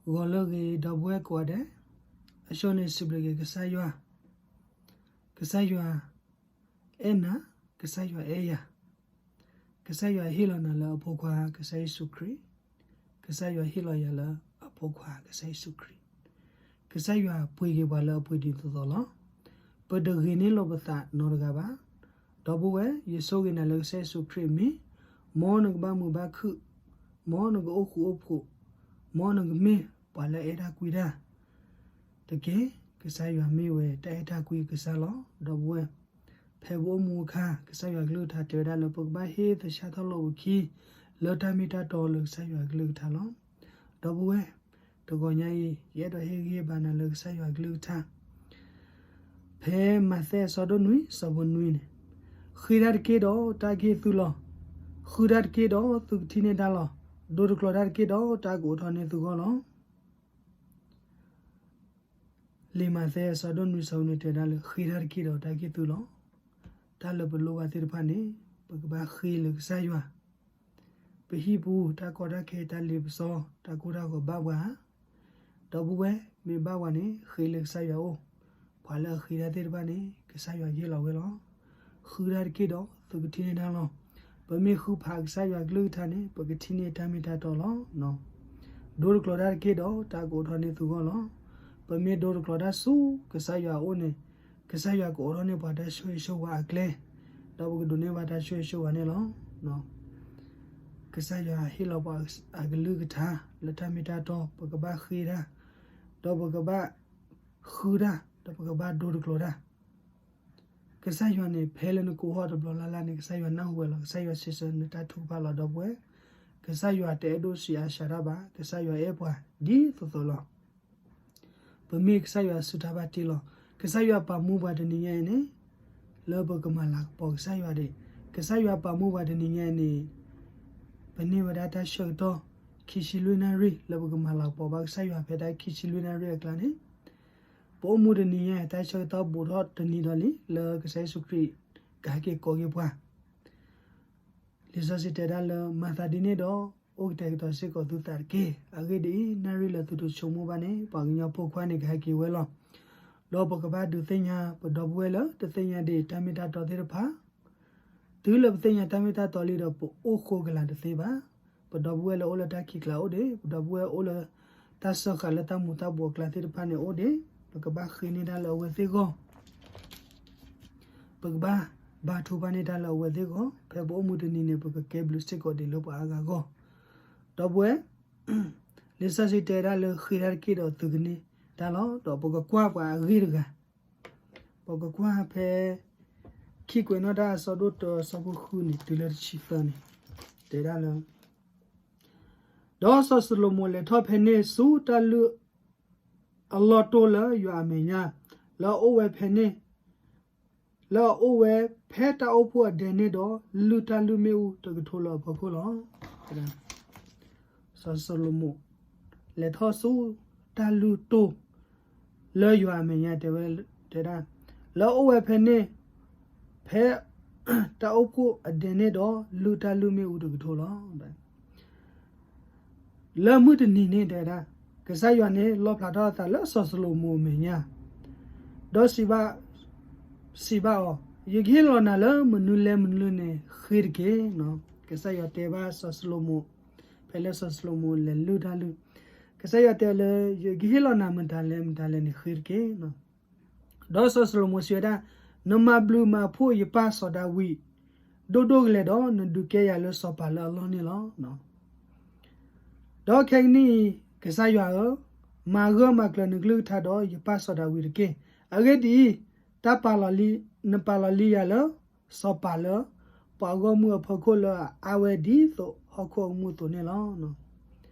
ဂီၤလၢအဂ့ၤ ဒီပုၢ်ဝဲၢ်ကိးဂၤဒဲး, အဆိန့ၣ်စံးဘျုးက့ၤကစၢ်ယွၤ, ကစၢ်ယွၤအဲၣ်နၤ, ကစၢ်ယွၤအဲၣ်ယၤ, ကစၢ်ယွၤဟ့ၣ်လီၤနၤလၢအဖိခွါကစၢ်ယ့ၣ်ၡူးခရံာ်, ကစၢ်ယွၤဟ့ၣ်လီၤယၤလၢအဖိခွါကစၢ်ယ့ၣ်ၡူးခရံာ်, ကစၢ်ယွၤပှ့ၤက့ၤပှၤလၢအပှ့ၤဒ်သိးသိးလီၤ. ပတဂ့ၤန့ၢ်လိာ်ပသးနီတဂၤဘၣ်. ဒီပုၢ်ဝဲၢ် ယဆိၣ်ဂ့ၤနၤလၢကစၢ်ယ့ၣ်ၡူးခရံာ်အမံၤ, မ်နကဘၣ်မုာ်ဘၣ်ခုၣ်, မ်နကအိၣ်ဃူအိၣ်ဖိး, မ်နကမ့ၢ်ပှၤလၢအအဲၣ်တၢ်ကွံတၢ်တက့ၢ်. ကစၢ်ယွၤမ့ၢ်ဝဲတၢ်အဲၣ်တၢ်ကွံကစၢ်လီၤ. ဒီပုၢ်ဝဲၢ်, ဖဲပအိၣ်မူအခါ ကစၢ်ယွၤကလုၢ်ကထါတဲဝဲဒၣ်လၢပကဘၣ်ဟ့ၣ်သဆၣ်ထီၣ်လိာ်ပခံ လၢတၢ်မ့ၢ်တၢ်တီလၢကစၢ်ယွၤကလုၢ်ကထါလီၤ. ဒီပုၢ်ဝဲၢ်, တဂီၤညါအံၤ ယအဲၣ်ဒိးဟ့ၣ်ဂံၢ်ဟ့ၣ်ဘါနၤလၢကစၢ်ယွၤကလုၢ်ကထါ ဖဲမးသဲအဆၢဒိၣ်နွံ ဆၢဖိနွံန့ၣ်, ဃ့တၢ်တက့ၢ်ဒီးတၢ်ကဟ့ၣ်သုလီၤ. ဃုတၢ်တက့ၢ်ဒီးသုကထံၣ်န့ၢ်တၢ်လီၤ. ဒိတကျိးတၢ်တက့ၢ်ဒီးတၢ်ကအိးထီၣ်န့ၢ်သုဂီၢ်လီၤ. လံာ်မးသဲအဆၢဒိၣ်နွံ ဆၢဖိနွံတဲဒၣ်လၢ ဃ့တၢ်တက့ၢ်ဒီးတၢ်ကဟ့ၣ်သုလီၤ. တၢ်လၢပလိၣ်ဘၣ်သ့ၣ်တဖၣ်န့ၣ် ပကဘၣ်ဃ့လၢကစၢ်ယွၤ ပဟံၣ်ပူၤ တၢ်ကီတၢ်ခဲ တၢ်လ့ပစီ တၢ်ကိၢ်တၢ်ဂီၤဘၣ်ပှၤဧါ. ဒီပုၢ်ဝဲၢ် မ့ၢ်ဘၣ်ပှၤန့ၣ် ဃ့လၢကစၢ်ယွၤအအိၣ်. ပှၤလၢအဃ့တၢ်သ့ၣ်တဖၣ်န့ၣ် ကစၢ်ယွၤဟ့ၣ်လီၤဝဲလီၤ. ဃုတၢ်တက့ၢ်ဒီးသုကထံၣ်န့ၢ်တၢ်လီၤ. ပမ့ၢ်ဃုဖးကစၢ်ယွၤကလုၢ်ကထါန့ၣ် ပကထံၣ်န့ၢ်တၢ်မ့ၢ်တၢ်တီလီၤ. ဒိတကျိးတၢ်တက့ၢ်ဒီးတၢ်ကအိးထီၣ်န့ၢ်သုဂီၢ်လီၤ. ပမ့ၢ်ဒိတကျိးတၢ်ဆူကစၢ်ယွၤအအိၣ်န့ၣ် ကစၢ်ယွၤကအိးထီၣ်န့ၢ်ပှၤတၢ်ဆိၣ်ဂ့ၤဆိၣ်ဝါအကျဲ, ဒီးပကဒိးန့ၢ်ဘၣ်တၢ်ဆိၣ်ဂ့ၤဆိၣ်ဝါန့ၣ်လီၤ. ကစၢ်ယွၤဟ့ၣ်လီၤပှၤအကလုၢ်ကထါ လၢတၢ်မ့ၢ်တၢ်တီ ပကဘၣ်ဃ့တၢ်, ဒီးပကဘၣ်ဃုတၢ်, ဒီးပကဘၣ်ဒိတကျိးတၢ်. ကစၢ်ယွၤန့ၣ် ဖဲလၢနကိးထီၣ်တဘျီလၢ်လၢ်န့ၣ် ကစၢ်ယွၤနၢ်ဟူဝဲလီၤ. ကစၢ်ယွၤစံးဆၢနတၢ်ထုကဖၣ်လီၤ ဒီပုၢ်ဝဲၢ်. ကစၢ်ယွၤတအဲၣ်ဒိၣ်ဆံးအါစှၤတၢ်ဘၣ်. ကစၢ်ယွၤအဲၣ်ပှၤဒ်သိးသိးလီၤ. ပမ့ၢ်ကစၢ်ယွၤစုတၢ်ဘၣ်တ့ၢ်လီၤ. ကစၢ်ယွၤပာ်မူပှၤတနံၤညါအံၤန့ၣ် လၢပကမၤလၤကပီၤကစၢ်ယွၤဒၣ်. ကစၢ်ယွၤပာ်မူပှၤတနံၤညါအံၤန့ၣ် ပန့ၢ်ဝဲဒၣ်တၢ်ဆၢကတီၢ် ခံဆံလွံၢ်နၣ်ရံၣ် လၢပကမၤလၤကပီၤဘၣ်ကစၢ်ယွၤဖဲတၢ်ခံဆံလွံၢ်နၣ်ရံၣ်အကျါန့ၣ် ပအိၣ်မူတနံၤညါ တၢ်ဆၢကတီၢ်ဘူးထီၣ်တနံၤဒီးလံ လၢကစၢ်ယ့ၣ်ၡူးခရံာ် ကဟဲက့ၤကိးက့ၤပှၤ လံာ်စီဆှံတဲဒၣ်လၢ မၤသးဒ်န့ၣ်ဒီး အိၣ်ကတဲာ်ကတီၤစ့ၢ်ကီးသုသးတက့ၢ်. အဂ့ၢ်ဒ်အံၤ, နၣ်ရံၣ်လၢသုတဆိကမိၣ်ဘၣ်န့ၣ် ပှၤကညီဖိခွါန့ၣ်ကဟဲက့ၤဝဲလီၤ. ဒီးပကဘၣ်ဒုးသ့ၣ်ညါ ပဒီပုၢ်ဝဲၢ်လၢတသ့ၣ်ညါဒံးတၢ်မ့ၢ်တၢ်တီသ့ၣ်တဖၣ် တုၤလၢပသ့ၣ်ညါတၢ်မ့ၢ်တၢ်တီလံဒီး ပအိၣ်ဃိကလာ်တသ့ဘၣ်. ပဒီပုၢ်ဝဲၢ်လၢအိၣ်လၢတၢ်ခံးကျါအိၣ်ဒံး, ပဒီပုၢ်ဝဲၢ်အိၣ်လၢ တၢ်စၢဃာ်လၢတၢ်မူၤတၢ်ဘှီးအကျါသ့ၣ်တဖၣ်န့ၣ်အိၣ်ဒံး, ပကဘၣ်ဃ့န့ၢ်တၢ်လၢအဝဲသ့ၣ်ဂီၢ် ပကဘၣ်ဘါထုကဖၣ်န့ၢ်တၢ်လၢအဝဲသ့ၣ်ဂီၢ်, ဖဲပအိၣ်မူတနံၤန့ၣ် ပကကဲဘျုးစ့ၢ်ကီးဒံးလၢပှၤအါဂၤဂီၢ်. ဒီပုၢ်ဝဲၢ်, လံာ်စီဆှံတဲဒၣ်လၢဃ့တၢ်တက့ၢ်ဒီးသုကန့ၢ်တၢ်လီၤ. ဒီးပကကွၢ်ပှၤအဂ့ၢ်တဂၤ, ပကကွၢ်ဖဲ ခံကွဲးနီၣ်တၢ်အဆၢဒိၣ်တၢ အဆၢဖိဃုန့ၣ် တုၤလၢတဆံသၢန့ၣ် တဲဒၣ်လၢ ဒီးစီၤၡလိၤမိၤလဲၤထီၣ်ဖဲန့ၣ်ဆူတၢ်လုၢ်အလီၢ်တိၢ်လၢယွၤအမဲာ်ညါ, လၢအအိၣ်ဝဲဖဲန့ၣ်, လၢအအိၣ်ဝဲဖဲတၢ်အိၣ်ဖှိၣ်အဒဲန့ၣ်ဒီး လုၢ်တၢ်လုၢ်မ့ၣ်အူတကထိလၢအဖီခိၣ်လီၤ. စီၤၡလိၤမိၤ လဲၤထီၣ်ဆူတၢ်လုၢ်တိၢ် လၢယွၤအမဲာ်ညါတဲဝဲ, တဲဒၣ်, လၢအအိၣ်ဝဲဖဲန့ၣ်, ဖဲတၢ်အိၣ်ဖှိၣ်အဒဲန့ၣ်ဒီး လုၢ်တၢ်လုၢ်မ့ၣ်အူတကထိလီၤ. လၢမုၢ်တနံၤန့ၣ်တဲဒၣ်, ကစၢ်ယွၤန့ၣ်လီၣ်ဖျါထီၣ်အသးလၢစီၤၡလိၤမိၤအမဲာ်ညါ, ဒီးစံးဘၣ်, စံးဘၣ်အီၤ, ယကဟ့ၣ်လီၤနၤလၢမနုၤလဲၣ်မနုၤလဲၣ်န့ၣ်ဃ့တက့ၢ်. ကစၢ်ယွၤတဲဘၣ်စီၤၡလိၤမိၤ, ဖဲလၢစီၤၡလိၤမိၤလဲၤလုၢ်တၢ်လုၢ်, ကစၢ်ယွၤတဲလၢ ယကဟ့ၣ်လီၤနၤမတၤလဲၣ်မတၤလဲၣ်န့ၣ်ဃ့တက့ၢ်. ဒီးစီၤၡလိၤမိၤစံးဝဲဒၣ်, နမၤဘျုးမၤဖှိၣ်ယပၢ်စီၤဒၤဝံး ဒိၣ်ဒိၣ်ကလဲာ်ဒီး နဒုးကဲယၤလၢစီၤပၤလၢအလီၢ်န့ၣ်လီၤ. ဒီးခဲကနံၣ်အံၤ ကစၢ်ယွၤဧၢ, မၤဂၢၢ်မၤကျၢၤနကလုၢ်ကထါဒီးယပၢ်စီၤဒၤဝံးတက့ၢ်. အဂ့ၢ်ဒ်အံၤ, တၢ်ပာ်လီၤလံ, နပာ်လီၤလံယၤလၢစီၤပၤလၢ ပှၤဂီၢ်မုၢ်အဖီခိၣ်လၢအအါဝဲဒ်သိးဟီၣ်ခိၣ်အကမူၣ်အသိးန့ၣ်လီၤ.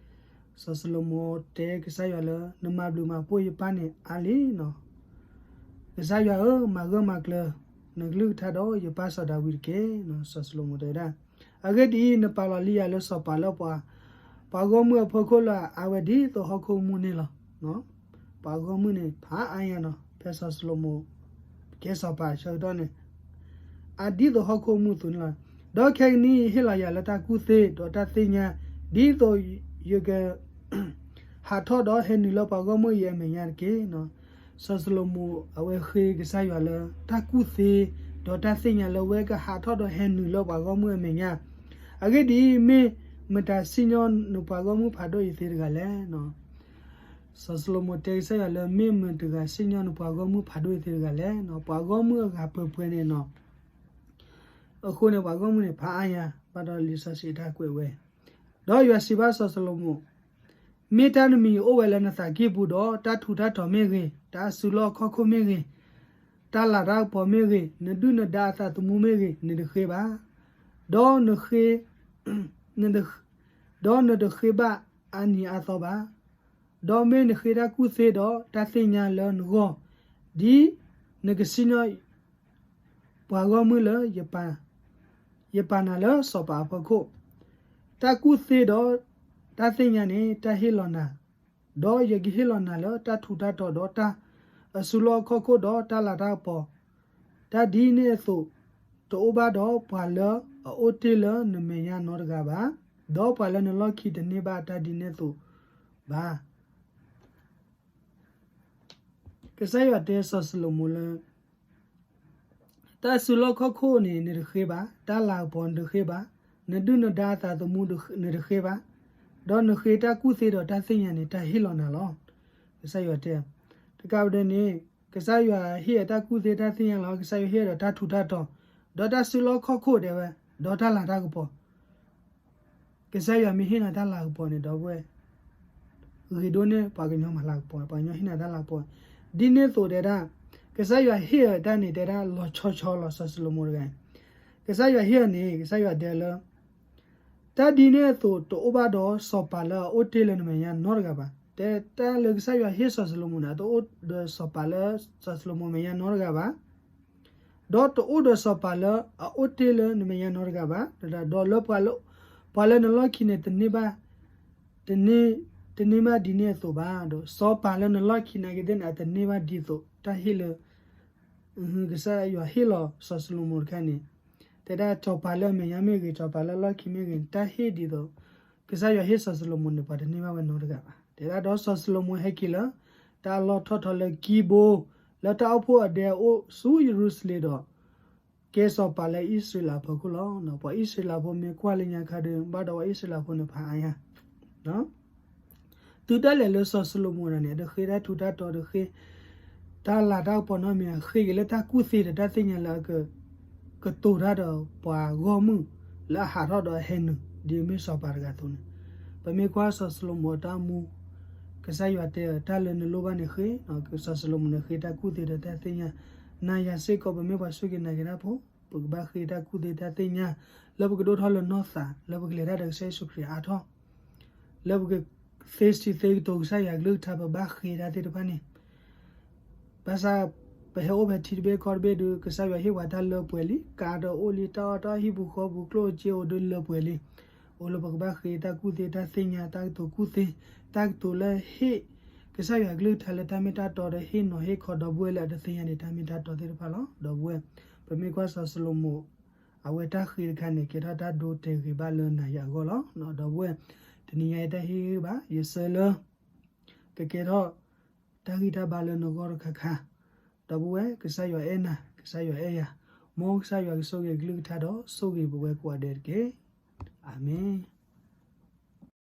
စီၤၡလိၤမိၤတဲကစၢ်ယွၤလၢ နမၤဘျုးမၤဖှိၣ်ယပၢ်န့ၣ်အါလံ. ကစၢ်ယွၤဧၢ, မၤဂၢၢ်မၤကျၢၤနကလုၢ်ကထါဒီးယပၢ်စီၤဒၤဝံးတက့ၢ်. စီၤၡလိၤမိၤတဲဝဲဒၣ်, အဂ့ၢ်ဒ်အံၤ, နပာ်လီၤလံယၤလၢစီၤပၤလၢပှၤ, ပှၤဂီၢ်မုၢ်အဖီခိၣ်လၢအအါဝဲဒ်သိးဟီၣ်ခိၣ်အကမူၣ်န့ၣ်လီၤ. ပှၤဂီၢ်မုၢ်န့ၣ်ဖးအါညါနီၤ, ဖဲစီၤၡလိၤမိၤ ကဲစီၤပၤအဆၢကတီၢ်န့ၣ် အါဒ်သိးဟီၣ်ခိၣ်အကမူၣ်အသိးန့ၣ်လီၤ. ဒီးခဲကနံၣ်အံၤဟ့ၣ်လီၤယၤလၢတၢ်ကူၣ်သ့ဒီးတၢ်သ့ၣ်ညါ ဒ်သိးယက ဟးထီၣ်ဒီးဟဲနုာ်လၢပှၤဂီၢ်မုၢ်အံၤအမဲာ်ညါတက့ၢ်. စီၤၡလိၤမိၣ်အဝဲဃ့ကစၢ်ယွၤလၢ တၢ်ကူၣ်သ့ ဒီးတၢ်သ့ၣ်ညါလၢဝဲကဟးထီၣ်ဒီးဟဲနုာ်လၢပှၤဂီၢ်မုၢ်အမဲာ်ညါ, အဂ့ၢ်ဒ်အံၤ, မ့ၢ်မတၤစံၣ်ညီၣ်နပှၤဂီၢ်မုၢ်ဖးဒိၣ်အံၤသ့တဂၤလဲၣ်. စီၤၡလိၤမိၣ်တဲကစၢ်ယွၤလၢ မ့ၢ်မတၤစံၣ်ညီၣ်နပှၤဂီၢ်မုၢ်ဖးဒိၣ်အံၤသ့တဂၤလဲၣ်. ပှၤဂီၢ်မုၢ်အဂၤပှဲၤပှဲၤန့ၣ်နီၤ အဃိန့ၣ် ပှၤဂီၢ်မုၢ်န့ၣ် ဖးအါညါ ဘၣ်ဒီးလံာ်စီဆှံအတၢ်ကွဲးဝဲ, ဒီးယွၤစံးဘၣ်စီၤၡလိၤမိၣ်, မ့ၢ်တၢ်တမံၤအိၣ်ဝဲလၢနသးကံၢ်ပူၤဒီး တၢ်ထူးတၢ်တီၤမ့ၢ်ဂ့ၤ, တၢ်အစုလီၢ်ခီၣ်ခိၣ်မ့ၢ်ဂ့ၤ, တၢ်လၤတၢ်ကပီၤမ့ၢ်ဂ့ၤ, နဒုၣ်နဒါအသးသမူမ့ၢ်ဂ့ၤ, နတဃ့ဘၣ်, ဒီးနဃ့ ဒီးနတဃ့ဘၣ်အါနံၤအါသီဘၣ်. ဒီးမ့ၢ်နဃ့တၢ်ကူၣ်သ့ဒီးတၢ်သ့ၣ်ညါလၢနဂီၢ်, ဒ်နကစံၣ်ညီၣ်ပှၤဂီၢ်မုၢ်လၢ ယပာ်နၤလၢစီၤပၤအဖီခိၣ်, တၢ်ကူၣ်သ့ဒီးတၢ်သ့ၣ်ညါန့ၣ် တၢ်ဟ့ၣ်လီၤနၤ, ဒီးယကဟ့ၣ်လီၤနၤလၢတၢ်ထူးတၢ်တီၤဒီးတၢ်အစုလီၢ်ခီၣ်ခိၣ်ဒီးတၢ်လၤတၢ်ကပီၤ, တၢ်ဒ်န့ၣ်အသိး တအိၣ်ဘၣ်ဒီးပှၤလၢအအိၣ်တ့ၢ်လၢနမဲာ်ညါနီတဂၤဘၣ်, ဒီးပှၤလၢနလီၢ်ခံတန့ၢ်ဘၣ်တၢ်ဒ်န့ၣ်အသိးဘၣ်. ကစၢ်ယွၤတဲစီၤၡလိၤမိၣ်လၢ တၢ်စုလီၢ်ခီၣ်ခိၣ်န့ၣ် နတဃ့ဘၣ်, တၢ်လၤကပီၤနတဃ့ဘၣ်, နဒုၣ်နဒါအသးသမူနတဃ့ဘၣ်, ဒီးနဃ့တၢ်ကူၣ်သ့ဒီးတၢ်သ့ၣ်ညါန့ၣ် တၢ်ဟ့ၣ်လီၤနၤလီၤ. ကစၢ်ယွၤတဲ, တကးဘၣ်န့ၣ် ကစၢ်ယွၤဟ့ၣ်အတၢ်ကူၣ်သ့တၢ်သ့ၣ်ညါလီၤ, ကစၢ်ယွၤဟ့ၣ်ဒီးတၢ်ထူးတၢ်တီၤ, ဒီးတၢ်စုလီၢ်ခီၣ်ခိၣ်ဒဲးဝဲ, ဒီးတၢ်လၤတၢ်ကပီၤ ကစၢ်ယွၤမ့ၢ်ဟ့ၣ်နၤတၢ်လၤကပီၤန့ၣ် ဒီပုၢ်ဝဲၢ်, ဂ့ၤဒိၣ်န့ၢ်ပှၤကညီမၤလၤကပီၤ, ပှၤကညီဟ့ၣ်နၤတၢ်လၤကပီၤ, ဒ်န့ၣ်အသိးတဲဒၣ်, ကစၢ်ယွၤဟ့ၣ်အတၢ်န့ၣ်တဲဒၣ်လီၤဆီဆီလီၤ စီၤၡလိၤမိၣ်တဂၤ, ကစၢ်ယွၤဟ့ၣ်အီၤန့ၣ် ကစၢ်ယွၤတဲလၢ တၢ်ဒ်န့ၣ်အသိးတအိၣ်ဘၣ်ဒီးစီၤပၤလၢအအိၣ်တ့ၢ်လၢနမဲာ်ညါနီတဂၤဘၣ်. တဲတၢ်လၢကစၢ်ယွၤဟ့ၣ်စီၤၡလိၤမိၣ်န့ၣ် တအိၣ်ဒီးစီၤပၤလၢစီၤၡလိၤမိၣ်မဲာ်ညါနီတဂၤဘၣ်. ဒီးတအိၣ်ဒီးစီၤပၤလၢအအိၣ်တ့ၢ်လၢနမဲာ်ညါနီတဂၤဘၣ်. ဒီးလၢပှၤလၢ, ပှၤလၢနလီၢ်ခံန့ၣ် တန့ၢ်ဘၣ်, တန့ၢ်, တန့ၢ်ဘၣ်ဒ်န့ၣ်အသိးဘၣ်. ဒီးစီၤပၤလၢနလီၢ်ခံနာ်က့သ့ၣ်န့ၣ် အတန့ၢ်ဘၣ်ဒ်သိး တၢ်ဟ့ၣ်လၢ ကစၢ်ယွၤဟ့ၣ်လီၤစီၤၡလိၤမိၣ်တခါန့ၣ်, တဲဒၣ်စီၤပၤလၢအမဲာ်ညါမ့ၢ်ဂ့ၤ, စီၤပၤလၢအလီၢ်ခံမ့ၢ်ဂ့ၤ, တၢ်ဟ့ၣ်ဒ်သိး ကစၢ်ယွၤဟ့ၣ်စီၤၡလိၤမိၣ်န့ၣ် ပှၤတန့ၢ်ဘၣ်ဝဲနီတဂၤဘၣ်. တဲဒၣ်ဒီးစီၤၡလိၤမိၣ်ဟဲက့ၤလၢ တၢ်အလီၢ်ထီၣ်ထီလၢကံဘိ, လၢတၢ်အိၣ်ဖှိၣ်အဒဲအအိၣ်ဆူယရူၤၡလ့ၣ်ဒီး ကဲစီၤပၤလၢအံၣ်စရ့လးအဖီခိၣ်လီၤ. ပှၤအံၣ်စရ့လးဖိမ့ၢ်ကွၢ်လၢညါခါဒီး ဘၣ်ဒီးပှၤအံၣ်စရ့လးဖိန့ၣ်ဖးအါညါ တုၤဒၣ်လဲာ်လၢစီၤၡလိၤမိၣ်န့ၣ် တဃ့တၢ်ထူးတၢ်တီၤတဃ့ တၢ်လၤတၢ်ကပီၤနီတမံၤ, ဃ့က့ၤလၢတၢ်ကူၣ်သ့ဒီးတၢ်သ့ၣ်ညါလၢအက, ကတိၤတၢ်ဒီးပှၤဂီၢ်မုၢ်လၢအဟးထီၣ်ဒီးဟဲနုာ် ဒ်အမ့ၢ်စီၤပၤတဂၤအသိးန့ၣ်, ပမ့ၢ်ကွၢ်စီၤၡလိၤမိၣ်အတၢ်အိၣ်မူ, ကစၢ်ယွၤတဲအီၤ တၢ်လၢနလိၣ်ဘၣ်န့ၣ်ဃ့, စီၤၡလိၤမိၣ်န့ၣ်ဃ့တၢ်ကူၣ်သ့ဒီးတၢ်သ့ၣ်ညါ, နၤယၤစ့ၢ်ကီး ပမ့ၢ်ပှၤစူၢ်က့ၤနာ်က့ၤတၢ်ဖိ, ပကဘၣ်ဃ့တၢ်ကူၣ်သ့တၢ်သ့ၣ်ညါ, လၢပကဒိၣ်ထီၣ်လၢနီၢ်သး, လၢပကလဲၤတၢ်ဒီးကစၢ်ယ့ၣ်ၡူးခရံာ်အါထီၣ်, လၢပကသ့စံးသ့ကတိၤကစၢ်ယွၤကလုၢ်ကထါ ပဘၣ်ဃ့တၢ်သ့ၣ်တဖၣ်န့ၣ်, ဘၣ်ဆၣ် ပဟဲအိၣ်ဖဲထံတဘ့ၣ်ကီၢ်တဘ့ၣ်ဒီး ကစၢ်ယွၤဟ့ၣ်ပှၤတၢ်လၢပှဲၤလံ, ကးဒီးအိၣ်လံ, တၢ်အီၣ်တၢ်အီ ဟံၣ်ပူၤဃီပူၤ ကျိၣ်စ့အိၣ်ဒီးလၢပှဲၤလံ, အိၣ်လၢပကဘၣ်ဃ့တၢ်ကူၣ်သ့တၢ်သ့ၣ်ညါ တၢ်ကတိၤကူၣ်သ့, တၢ်ကတိၤလၢဟ့ၣ် ကစၢ်ယွၤကလုၢ်ကထါလၢတၢ်မ့ၢ်တၢ်တီဒီးဟ့ၣ်နီၤဟ့ၣ်ခီဒီပုၢ်ဝဲၢ်လၢအတသ့ၣ်ညါန့ၣ် တၢ်မ့ၢ်တၢ်တီသ့ၣ်တဖၣ်လီၤ. ဒီပုၢ်ဝဲၢ်, ပမ့ၢ်ကွၢ်စီၤၡလိၤမိၣ် အဝဲတၢ်ဃ့တခါန့ၣ် ကဲထီၣ်တၢ်ဒိတဲာ်ဂ့ၤဘၣ်လၢနၤယၤအဂီၢ်လီၤ. ဒီပုၢ်ဝဲၢ်, တနံၤညါအံၤတၢ်ဟ့ၣ်ဂံၢ်ဘါ ယဆၢလၢ ကကဲထီၣ်တၢ်ဂံၢ်တၢ်ဘါလၢနဂီၢ်တခါခါ, ဒီပုၢ်ဝဲၢ် ကစၢ်ယွၤအဲၣ်နၤ ကစၢ်ယွၤအဲၣ်ယၤ, မ်ကစၢ်ယွၤကဆိၣ်ဂ့ၤကလုၢ်ကထါဒီးဆိၣ်ဂ့ၤပဝဲကိးဂၤဒဲးတက့ၢ်. အၤမ့ၣ်.